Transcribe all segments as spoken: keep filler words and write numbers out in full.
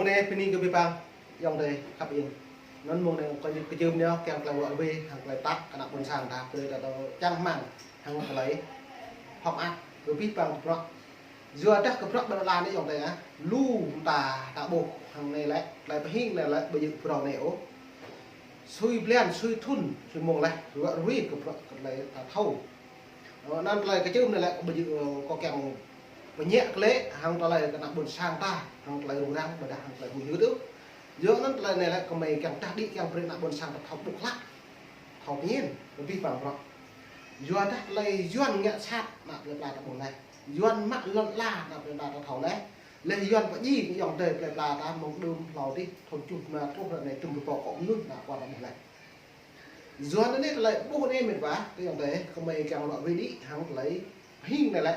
Anei bơni kơ bi păng, ayŏng adei khăp ing. Anăn mông anei kơ ñu kơ jơm ñu, kiăng klei wă wê, hŏng klei tăk, kơ ană ƀuôn sang ta, brei ta tơ čang hmăng, hŏng klei hŏk ăt, kơ bi păng kơ bruă. Yua dah kơ bruă ƀơi lăn anei ayŏng adei ah, lu mta ta ƀuh, hŏng anei lĕ, klei pơhing anei lĕ, ƀu djơ̆ brâo anei ôh. Sui blan, sui thŭn, sui mông leh, ruă rui kơ bruă kơ klei ta thâo. Ơ, anăn klei kơ jơm anei lĕ, ƀu djơ̆, ơ, kâo kiăng pơñĕ klei, hŏng klei kơ ană ƀuôn sang ta, hŏng klei rŭng răng, ƀiădah hŏng klei hu yưt ôh. Yua anăn klei anei lĕ, kơ mei kiăng tah đĭ kiăng brei ană ƀuôn sang ta thâo ƀuh klă, thâo pơñen, kơ bi păng bruă. Yua dah klei Yuăn ngă sat, ană plei pla ta ƀuh leh. Yuăn mă lăn ala, ană plei pla ta thâo leh. Leh Yuăn pơjing kơ ayŏng adei plei pla ta mơ̆ng đưm hlâo dih, thŭn čuh ma truh ră anei tŭm kơ pô kŏ mnuih, ană kwar ta ƀuh leh. Yua anăn anei klei ƀuh anei mĭt wa, kơ ayŏng adei, kơ mei kiăng lŏ wĭt đĭ, hŏng klei hing anei lĕ.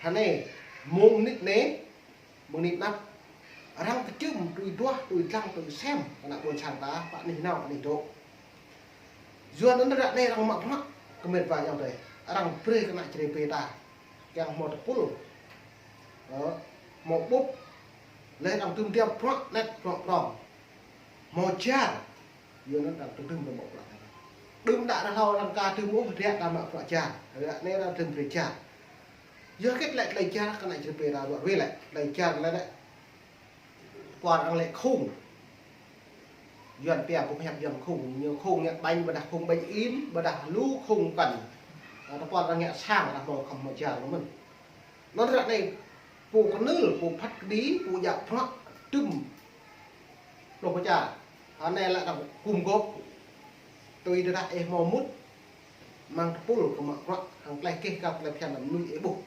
Hă anei, mông nĭt anei, mông nĭt anăp. Arăng kčưm, tui duah, tui dlăng, tui sem, kơ ană ƀuôn sang ta, pă anih nao, pă anih dôk. Yua anăn ră anei arăng mă bruă, kơ mĭt wa ayŏng adei. Arăng brei kơ ană črê pê ta. Kiăng hmâo tơpul. Ơ, hmâo ƀŭt. Leh arăng tŭm tiap bruă, net bruă prŏng. Hmâo jar. Yua anăn arăng tŭm tŭm mă bruă. Đưm đă arăng hlâo arăng ka tŭm ôh, ră anei mă bruă jar. Ră anei arăng tŭm brei jar. Yua kĭt lĕ klei jar kơ ană črê pê ta ruă rui lĕ. Klei jar lĕ lĕ. Kwar arăng lĕ khung. Yuăn pia ƀuh hiăp Yuăn khung, ñu khung ngă ƀañ, ƀiădah khung ƀañ im, ƀiădah lu khung kăn. Ơ, tơpul arăng ngă sang, arăng mâo khăm mâo jar lu mơ̆n. Anăn ră anei, pô knưl, pô phat kđi, pô djă bruă, tŭm. Pluh pơ čar. Anei lĕ arăng gum gôp. Tui tơdah ih mâo mŭt. Mơ̆ng tơpul kơ mă bruă, hŏng klei keh kăp klei bhiăn mnuih ih ƀuh.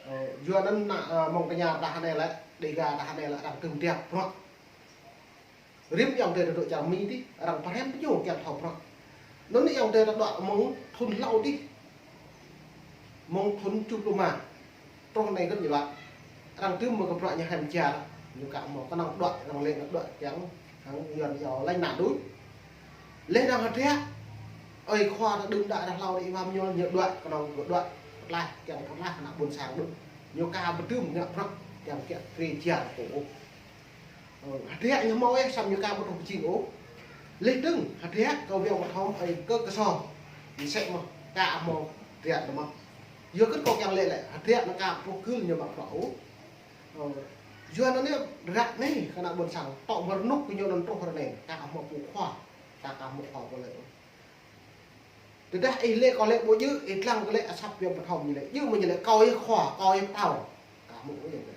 Ơ, yua anăn ană, ơ, mơ̆ng tơña tah anei lĕ, Đêga tah anei lĕ, arăng tŭm tiap bruă. Rĭm ayŏng adei ta dôk čar Mi dih, arăng pơhrăm pơjô kiăng thâo bruă. Anăn ayŏng adei ta dôk mơ̆ng thŭn hlâo dih. Mơ̆ng thŭn čuh pluh ma. Truh anei kơ ñu lă. Arăng tŭm mă kơ bruă ñu hrăm jar. Ñu ka mâo knŏng dôk, arăng lĕ dôk kiăng hŏng Yuăn yua leh anăn đuč. Leh arăng hơdră. Ơi khua ta đưm đă arăng hlâo dih iwam ñu, ñu dôk knŏng dôk pơtlaih, kiăng pơtlaih ană ƀuôn sang đuč. Ñu ka ƀu tŭm ngă bruă, kiăng kiă kriê jar kơ ôh. Ơ, hơdră ñu mâo ih, săm ñu ka ƀu truh pơjing ôh. Leh dơ̆ng, hơdră kơ wiăng ƀu thâo, ơi kơ kơsŏ. Ñu sĕ mơh, ka mâo hơdră mơh. Yua kơ kâo kiăng lĕ lĕ, hơdră anăn ka ƀu gưl ñu mă bruă ôh. Ơ, yua anăn anei, ră anei, kơ ană ƀuôn sang, tŏ mơ̆ng rơnŭk kơ ñu anăn truh ră anei, ka mâo pô khua, ka ka mâo khua pô lĕ ôh. Tơdah ih lĕ kâo lĕ ƀu djơ̆, ih dlăng kơ lĕ asăp wiăng ƀu thâo ñu lĕ. Djơ̆ mơ̆ ñu lĕ kâo ih khua, kâo ih ptao. Ka mâo ôh ñu lĕ.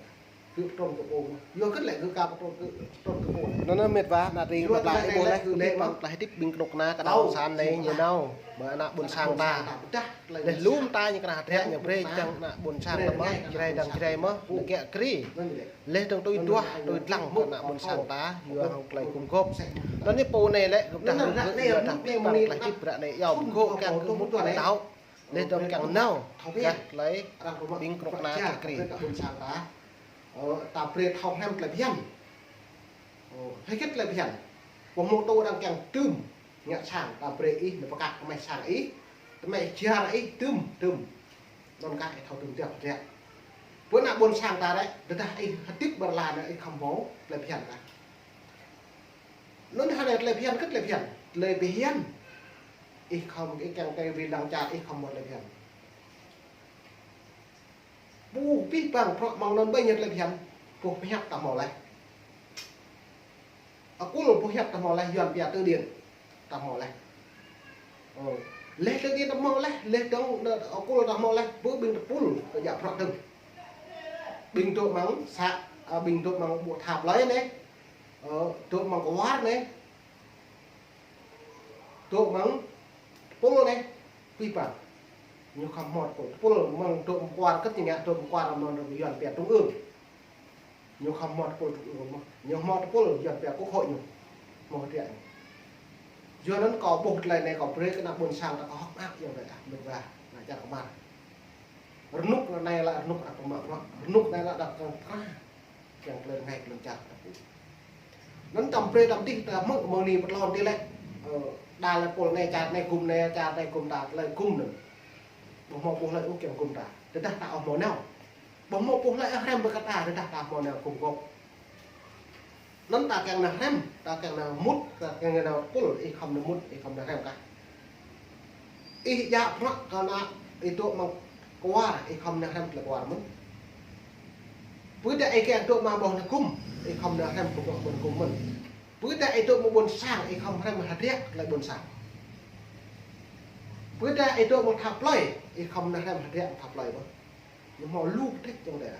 Kơ trông kơ pô mơh. Yua kơ lĕ kơ ka trông kơ, trông kơ pô lĕ. Anăn mĭt wa, anăn rĭng yua tơdah ih ƀuh leh, kơ lĕ mơ̆ng tơdah hdĭp ƀing knŭk kna kơ đao săn anei ñu nao. Ƀơ ană ƀuôn sang ta. Leh lu mta ñu kơ anăn hơdră ñu brei čiăng ană ƀuôn sang ta mơh, Jrai dăng Jrai mơh, ñu kiă kriê. Leh dơ̆ng tui duah, tui dlăng kơ ană ƀuôn sang ta, yua hŏng klei gum gôp. Anăn anei pô anei lĕ, gơ̆ dah gơ̆ yua dah păng klei hdĭp ră anei yua gơ̆ kiăng gơ̆ mŭt kơ đao. Leh dơ̆ng kiăng nao, gah klei ƀing knŭk kna kiă kriê. Ơ, ta brei thâo hrăm klei bhiăn. Ơ, hơget klei bhiăn. Pô mâo tŭ arăng kiăng tŭm, ngă sang, ta brei ih, ñu pơkă kơ mei sang ih, kơ mei jar ih, tŭm, tŭm. Anăn ka ih thâo tŭm tiap tiap. Pơ ană ƀuôn sang ta rĕ, tơdah ih hdĭp ƀơi lăn anei ih khăm mâo klei bhiăn ka. Anăn hă anei klei bhiăn kơ klei bhiăn. Klei bhiăn. Ih khăm, ih kiăng kơ wĭt lăng čar, ih khăm mâo klei bhiăn. Ƀuh bi păng bruă mơ̆ng anăn ƀai ñu klei bhiăn. Boh pơhiăp ta mâo leh. Akŭl boh pơhiăp ta mâo leh, Yuăn pia từ điển. Ta mâo leh. Ơ. Leh từ điển ta mâo leh, leh dơ̆ng, akŭl ta mâo leh, ƀuh ƀing tơpul, kơ djă bruă dơ̆ng. Ƀing dôk mơ̆ng să, ơ, ƀing dôk mơ̆ng ƀuôn thap lei anei. Ơ, dôk mơ̆ng kwar anei. Dôk mơ̆ng tơpul anei, bi păng. Ñu khăm mâo tơpul. Tơpul mơ̆ng dôk mơ̆ng kwar kơt ñu ngă dôk mơ̆ng kwar mơ̆ng Yuăn pia trung ương. Ñu khăm mâo tơpul trung ương mơh. Ñu mâo tơpul Yuăn pia quốc hội ñu. Mâo hơdră ñu. Yua anăn kâo ƀuh klei anei kâo brei kơ ană ƀuôn sang ta kơ hŏk mơak ayŏng adei ah, mĭt wa, ană čar kmar. Rơnŭk anei lĕ rơnŭk arăng mă bruă. Rơnŭk anei lĕ arăng kơnang. Kiăng klei rơngai klei čar ta pô. Anăn tăm brei tăm dih ta mơ̆ng mơ̆ng anei pơtlôn dih lĕ. Ơ, đa lĕ pôl anei čar anei gum anei, čar anei gum ta, klei gum anăn. Ƀuh mâo pô lĕ ôh kiăng gum ta. Tơdah ta ƀuh mâo nao. Ƀuh mâo pô lĕ hrăm ƀơ kơ ta, tơdah ta mâo nao gum gôp. Anăn ta kiăng nao hrăm, ta kiăng nao mŭt, ta kiăng nao tơpul, ih khŏm nao mŭt, ih khŏm nao hrăm kah. Ih djă bruă kơ anăn, ih dôk mơ̆ng kwar, ih khŏm nao hrăm klei kwar mơ̆n. Pơ dah ih kiăng dôk mă boh nao gŭm, ih khŏm nao hrăm kơ boh nao gŭm mơ̆n. Pơ dah ih dôk mă ƀuôn sang, ih khŏm hrăm hriê klei ƀuôn sang. Pơ dah ih dôk mă tha plei, ih khŏm nao hrăm hriê tha plei mơ̆n. Ñu mâo lu kdrêč ayŏng adei.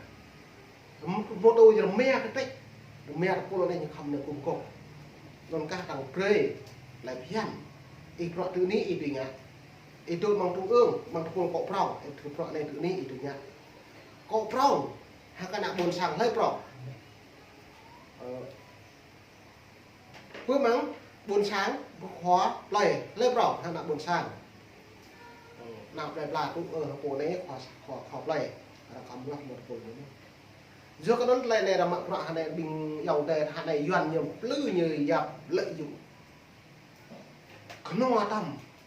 Mâo tô ñu rơmia kdrêč, rơmia tơpul anei ñu khŏm nao gŭm gŏp. Anăn kah tăng brei, klei bhiăn. Ih bruă tơ anei ih dưi ngă. Ih dôk mơ̆ng trung ương, mơ̆ng tơpul kŏ prŏng, ih dôk bruă anei tơ anei ih dưi ngă. Kŏ prŏng, hŏng kơ ană ƀuôn sang hlei prŏng. Ơ, pơ mơ̆ng ƀuôn sang, pơ khua plei, hlei prŏng, hŏng ană ƀuôn sang. Ơ, ană plei pla tŭ, ơ, hŏng pô anei, khua, khua, khua plei. Arăng khŏm ruah mâo tơpul anei. Yua kơ anăn klei anei arăng mă bruă hŏng anei ƀing ayŏng adei hŏng anei Yuăn ñu plư ñu yap lợi dụng. Knŏng atăm,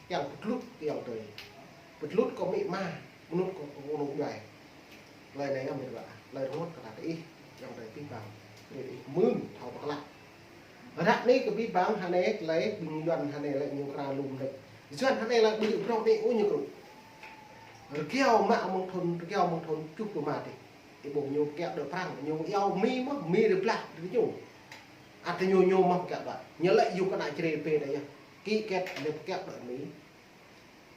kiăng pơtlŭt kơ ayŏng adei. Pơtlŭt kơ amĭ ama, mnŭt kơ, kơ knŭk djuai. Klei anei ngăm ƀiă, klei rơngot kơ ta ih, ayŏng adei pih pang. Brei ih mưn, thâo pơklă. Ră anei kơ pih pang hŏng anei, klei ƀing Yuăn hŏng anei lĕ ñu kra lŭm lĕ. Yuăn hŏng anei lĕ ƀu djŏ brŏk anei ôh ñu kru. Rơkiao mă mơ̆ng thŭn, rơkiao mơ̆ng thŭn čuh pơ ma dih. Ih ƀuh ñu kiă đuĕ Prăng, ñu iâu Mi mơh, Mi rơblah dih ñu. Ăt ñu ñu mơh kiă đuĕ. Ñu lĕ yua kơ ană črê pê đei yơh. Ký kết ñu kiă đuĕ Mi.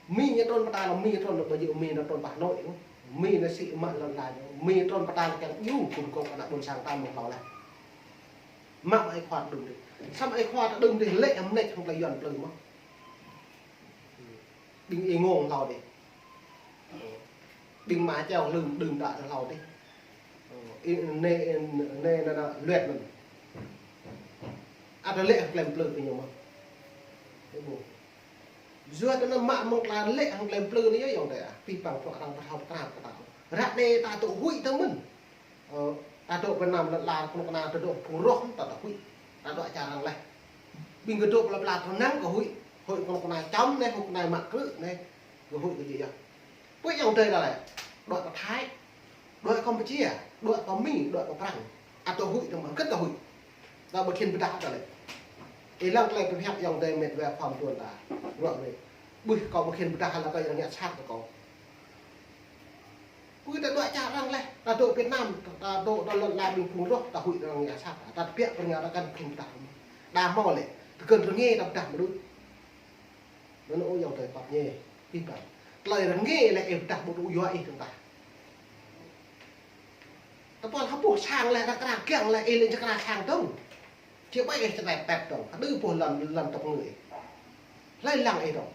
Mi ñu trŭn pơtao Mi trŭn ƀu djŏ Mi ñu trŭn pă Hà Nội. Mi ñu sĭ mă lăn ala ñu. Mi trŭn pơtao kiăng yua gŭm gŏp ană ƀuôn sang ta mơ̆ng hlâo leh. Mă ai khua ta đưm dih. Săm ai khua ta đưm dih lĕ mnêč hŏng klei Yuăn plư mơh. Ƀing ih ngŏ hlâo dih. Ƀing mă čeo hlŭm đưm đă hlâo dih. Ơ, ih, anei, anei, anei, anei, luet anăn. Ăt lĕ hŏng klei plư kơ ñu mơh. Ih ƀuh. Yua kơ anăn mă mơ̆ng klei lĕ hŏng klei plư anei yơh ayŏng adei ah. Pih pang bruă arăng pơthâo pơtrang kơ ta. Ră anei ta tŭ huĭ ta mơ̆n. Ơ, ta dôk Việt Nam lăn ala knŭk kna ta dôk phung roh ta, ta huĭ. Ta dôk čar arăng leh. Ƀing kơ dôk pla pla tơ năng kơ huĭ. Huĭ knŭk kna čăm anei, huĭ knŭk kna mă krư̆ anei. Kơ huĭ kơ jih yơh. Pô ayŏng adei ta lĕ. Dôk kơ Thái. Dôk Campuchia. Dôk kơ Mi, dôk kơ Prăng. Ăt dôk huĭ ta mơh, kơ ta huĭ. Ta ƀu khĭn pơdah ta lĕ. Ih lăng klei pơhiăp ayŏng adei mĕt wa khua mduôn ta. Ruă wê. Ƀuh kâo ƀu khĭn pơdah lĕ kâo arăng ngă sat kơ kâo. Pô ta dôk čar arăng leh, ta dôk Việt Nam, ta dôk ta lăn ala ƀing phung roh, ta huĭ arăng ngă sat, ta tơbiă arăng ngă ta kăn khĭn pơdah. Đa mâo lĕ, ta kăn rơngiê ta pơdah mđuč. Anăn ơ ayŏng adei pap ñe, pih pang. Klei rơngiê lĕ ih pơdah ƀu tŭ yua ih dơ̆ng tah. Tơpul hơpuh sang leh, arăng kra kiăng leh, ih lĕ čơ kra sang dơ̆ng. Čiăng ƀai ih čơnai pĕp dơ̆ng, hđư pô lăn, lăn tŏk ngư ih. Hlei lăng ih dơ̆ng.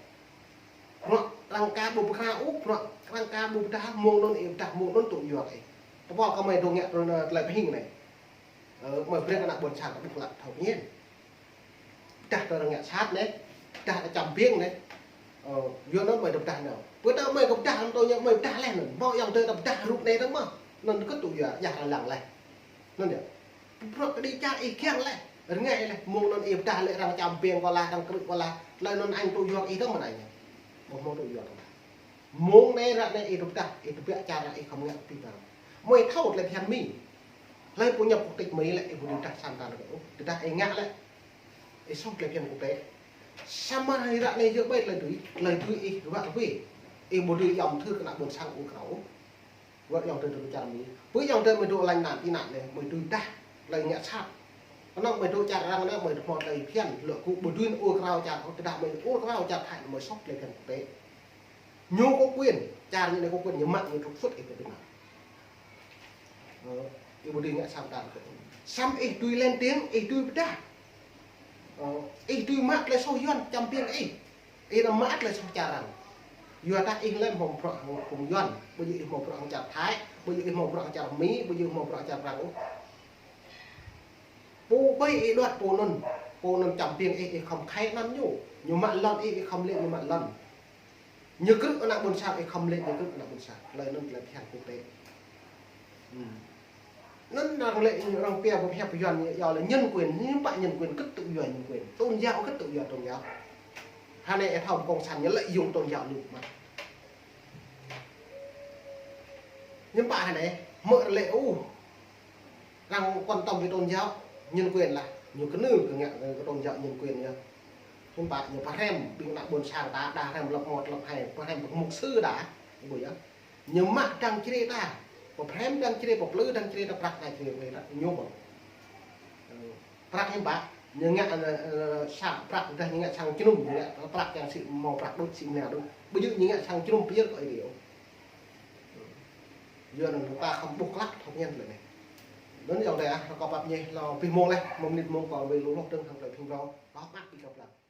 Bruă arăng ka ƀu pơkra ôh, bruă arăng ka ƀu pơdah, mông anăn ih pơdah, mông anăn tŭ yua ih. Tơpul kơ mơi dôk ngă tơl, tlei pơhing anei. Ơ, mơi brei kơ ană ƀuôn sang ta ƀuh lă thâo ñen. Pơdah ta arăng ngă sat anei, pơdah ta čăm biêng anei. Ơ, yua anăn mơi dôk pơdah anăn. Pơ ta mơi kơ pơdah anăn tơ ñu mơi pơdah leh anăn. Mâo ayŏng adei ta pơdah rup anei dơ̆ng mơh. Anăn kơ tŭ yua, yua arăng lăng leh. Anăn yơh. Bruă kơ dih čar ih kiăng leh. Rơngai leh. Mông anăn ih pơdah lĕ arăng čăm biêng kâo lah, arăng krư̆ kâo lah. Tlei anăn añ tŭ yua ih dơ̆ng mơ̆n añ. Ƀu mâo tŭ yua dơ̆ng. Mông anei ră anei ih dôk pơdah, ih tơbiă čar ih khŏm ngă kơ pih pang. Mơi thâo tlei bhiăn Mi. Hlei pô nhập quốc tịch Mi lĕ ih ƀu dưi pơdah sang ta lĕ ôh. Tơdah ih ngă lĕ. Ih soh tlei bhiăn quốc tế. Samơ̆ ră anei yơh ƀai tlei dưi, tlei dưi ih ruă wê. Ih ƀu dưi yăm thưr kơ ană ƀuôn sang ur krao ôh. Wăt ayŏng adei dôk čar Mi. Pô ayŏng adei mơi dôk lăn ala tị nạn anei, mơi dưi pơdah tlei ngă sat. Knŏng mơi dôk čar arăng anei, mơi dôk mâo tlei bhiăn, lŏ kơ ƀu dưi ur krao čar, tơdah mơi ur krao čar Thái, mơi soh tlei bhiăn quốc tế. Ñu có quyền, čar ñu anei có quyền, ñu mă ñu trục xuất ih kơ Việt Nam. Ơ, ih ƀu dưi ngă sat ta. Săm ih dưi lên tiếng, ih dưi pơdah. Ơ, ih dưi mă tlei soh Yuăn čăm biêng ih. Ih nao mă tlei soh čar arăng. Yua dah ih lĕ mâo bruă hŏng phung Yuăn, ƀu djŏ ih mâo bruă hŏng čar Thái, ƀu djŏ ih mâo bruă hŏng čar Mi, ƀu djŏ ih mâo bruă hŏng čar Prăng ôh. Pô ƀai ih đuĕ pô anăn, pô anăn čăm biêng ih, ih khŏm khei anăn ñu. Ñu mă lăn ih, ih khŏm lĕ ñu mă lăn. Ñu krư̆ ană ƀuôn sang, ih khŏm lĕ ñu krư̆ ană ƀuôn sang. Tlei anăn tlei bhiăn quốc tế. Hmm. Anăn arăng lĕ arăng pia boh hiăp Yuăn ñu iâu lĕ nhân quyền, ñu pă nhân quyền kơ tŭ yua nhân quyền. Tôn giáo kơ tŭ yua tôn giáo. Hơnei ih thâo cộng sản ñu lợi dụng tôn giáo lu mơh. Ñu pă hơnei, mơ̆ lĕ ôh. Arăng quan tâm về tôn giáo, nhân quyền lah. Ñu knưl kơ ngă kơ tôn giáo nhân quyền yơh. Hiưm pă ñu pơhrăm ƀing ană ƀuôn sang ta, đa hrăm lăp mot lăp hai, pơhrăm pơmŭk sư đa, ƀuh yơh. Ñu mă dăng čriê ta, pơhrăm dăng čriê, pơplư dăng čriê ta, prăk ta čriê wê ta, ñu ƀơ̆ng. Ơ, prăk hiưm pă, ñu ngă, ơ, ơ, sa, prăk dah ñu ngă sang čnum, ñu ngă prăk yang si mâo prăk đuč, si mnia đuč. Ƀu djŏ ñu ngă sang čnum pia kơ Aê Diê. Yua anăn ta khăm ƀuh klă thâo ñen leh anei. Anăn ayŏng adei ah, kâo pap ñeh lŏ pih mông leh, mâo mnĭt mông kâo wê lu lŏ dơ̆ng hŏng klei phim rong, lŏ mă bi kăp lăng.